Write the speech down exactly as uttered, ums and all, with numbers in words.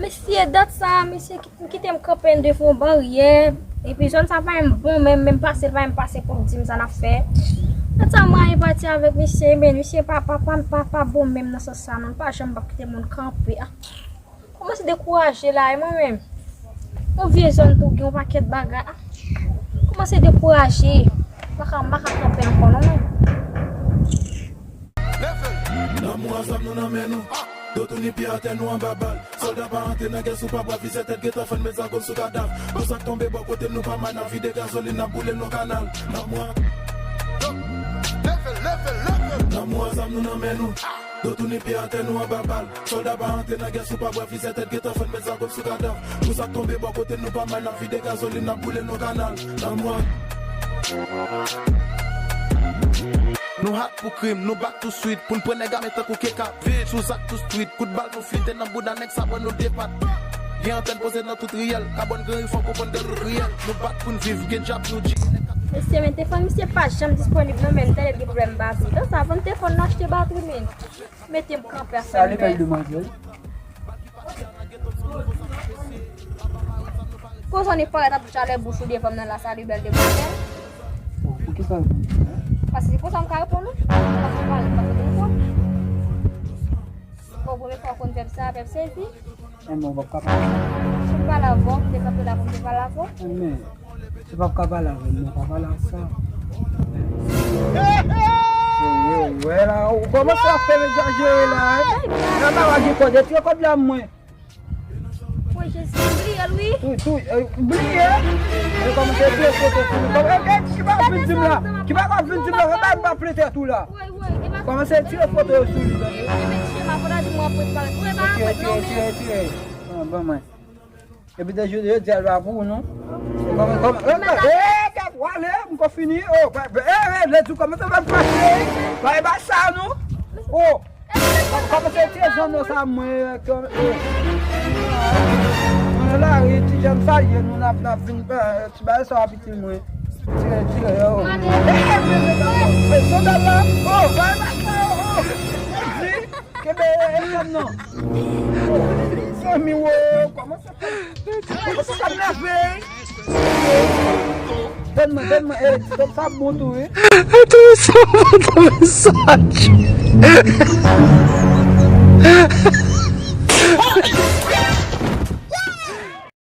Mesye, dat sa, mesye ki- kite m kanpe devan yon baryè. Epi zòn sa pa menm bon, menm, menm pase, l pa menm pase pou l di m sa n ap fè. Dat sa, mwen pati avèk misye, men misye pa, pa, pa, pa, pa bon menm nan sans sa, non. L pa janm p ap kite moun kanpe. Ah. Kòmanse dekouraje la, e mwen menm. Yon vye zòn tou gen yon pakèt bagay. Ah. Kòmanse dekouraje. M pa ka, m pa ka kanpe ankò, non, menm. Nan mwa zam nou nan men nou. Do tou ni pye atè nou anba bal. Sòlda pa antre nan gè si w pa bwè vizè tèt gentan fann met zago sou kadav. Pou sa k tonbe bò kote nou pa mal n ap vide gazolin n ap boule l nan kanal. Nan mwa Nan mwa zam nou nan men nou. Do tou ni pye atè nou anba bal. Sòlda pa antre nan gè si w pa bwè vizè tèt gentan fann met zago sou kadav. Pou sa k tonbe bò kote nou pa mal n ap vide gazolin n ap boule l nan kanal. Nan mwa Nou hot pou krim, nou back tou swit. Pou n pran nèg ame tankou kekap. Vit sou zak tou street. Kout bal nou flite nan bouda nèg sa pran nou depat. Gen antèn poze nan tout riyèl. Kabòn granri fò konprann gang nou kriyèl. Nou bat pou n viv, gen djab nou di. Mesye, men telefòn misye pa janm disponib non, men m tande l gen pwoblèm batri. Tan sa, vann telefòn nan, achte batri, men. Mete m kanpe a fè m pè. Salut, belle demoiselle. Koz annik parèt ap chalè bouch ou devan m nan la, salut belle demoiselle. Bon, poukisa w reponn sa? Paske se konsa m ka reponn ou. Paske m pale, paske m reponn. Bon, premye fwa w konn vèb sa, vèb sezi. Enben, w p ap ka pale. Si m pale avè w, m te kanpe la pou m te pale avè w. Enben, si w p ap ka pale avè m, mwen pa pale ak sa. Yo, yo, wè la, ou kòmanse ap fè egzajere la, hein? La pa gen kòd, retire kòd la mwen. Mwen jis bliye l, wi. Tou, tou, eh, bliye? Yo kòmanse tire foto sou li. Kòm, eh, eh, ki bagay w vin di m la? Ki bagay w vin di m la? Kòman m pa plete tou la? Kòmanse tire foto yo sou li, tande? Tire, tire, tire. Ban, ban mwen. Epi de jodi, jodi a lwa pou ou, non? Kòman, kòman, eh, eh, eh, gad, wale, m ko fini. Oh, ba, ba, eh, eh, lè di w kòmanse fè m fache. Ba, e ba sa, non? Oh, kòmanse tire zanno sa, mwen, eh, kòm, eh. Mwen la, ri, ti jèn sa, ye, nou n ap, n ap vin, eh, ti bagay sa, w ap itil mwen. Tire, tire, yo. Eh, eh, eh, eh, eh, sandal la. Oh, ba, e ba sa, oh, oh. Kenbe, eh, eh, non. Zanmi, wo, kòman sa fè? Kòman sa fè leve? Donn mwen, donn mwen, eh, ti top sa bon tou, wi. Tou sa bon tou, sa.